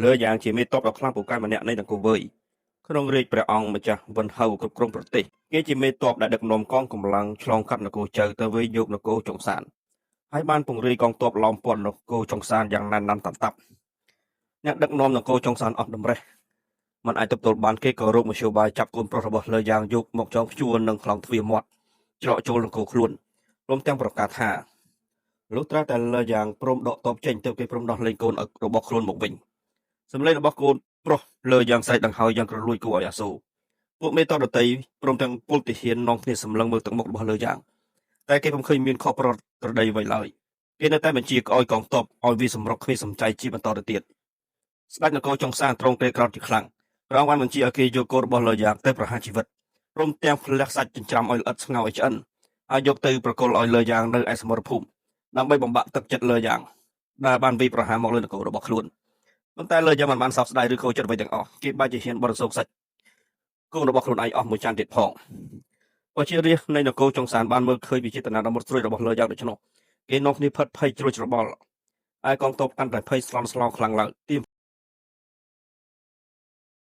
លើយ៉ាងជាមេតបដ៏ខ្លាំងពូកែម្នាក់នៃនគរវើយក្នុងរាជព្រះអង្គម្ចាស់វិនហៅគ្រប់គ្រងប្រទេសគេជាមេតបដែលដឹកនាំកងកម្លាំងឆ្លងកាត់នគរចៅទៅវាយយកនគរចុងសានហើយបានពង្រាយកងទ័ពឡោមព័ទ្ធនគរចុងសានយ៉ាងណែនណាន់តាន់តាប់អ្នកដឹកនាំនគរចុងសានអស់តម្រេះมันអាចទប់ទល់បានគេក៏រកមធ្យោបាយចាប់កូនប្រុសរបស់លើយ៉ាងយកមកចងព្យួរនឹងខ្លោងទ្វារមាត់ច្រកចូលនគរខ្លួនព្រមទាំងប្រកាសថាលុះត្រាតែលើយ៉ាងព្រមដកតបចេញទើបគេព្រមដោះលែងកូនរបស់ខ្លួនមកវិញសម្លេងរបស់កូនប្រុសលើយ៉ាងស្រែកដង្ហើយយ៉ាងក្រលួចគួរឲ្យអាសូរពួកមេតបដតីព្រមទាំងពលទាហាននាំគ្នាសម្លឹងមើលទឹកមុខរបស់លើយ៉ាងតែគេពុំឃើញមានខុសប្រក្រតីអ្វីឡើយគេនៅតែបញ្ជាឲ្យកងទ័ពឲ្យវាសម្រុកគ្មានសំចៃជាបន្តទៅទៀតស្ដេចនគរចុងសានទ្រង់ក្រេក្រោធជាខ្លាំងព្រះអង្គបានបញ្ជាឲ្យគេយកកូនរបស់លើយ៉ាងទៅប្រហារជីវិតព្រមទាំងផ្លះសាច់ចិញ្ច្រាំឲ្យល្អិតស្ងោរឲ្យឆ្អិនហើយយកទៅប្រគល់ឲ្យលើយ៉ាងនៅឯសមរភូមិដើម្បីបំបាក់ទឹកចិត្តលើយ៉ាងដែលបានវាយប្រហារមកលើនគររបស់ខ្លួនប៉ុន្តែលើយ៉ាងមិនបានសោកស្ដាយឬខូចចិត្តអ្វីទាំងអស់គេបែរជាហ៊ានបរិសោកសាច់កូនរបស់ខ្លួនឯងអស់មួយចានទៀតផងប្រជារាស្ត្រនៃនគរចុងសានបានមើលឃើញពីចេតនាដ៏មុតស្រួចរបស់លើយ៉ាងដូច្នោះគេនាំគ្នាផិតភ័យជ្រួលច្របល់ឯកងទ័ពកាន់តែភ័យស្លន់ស្លោខ្លាំងឡើងទី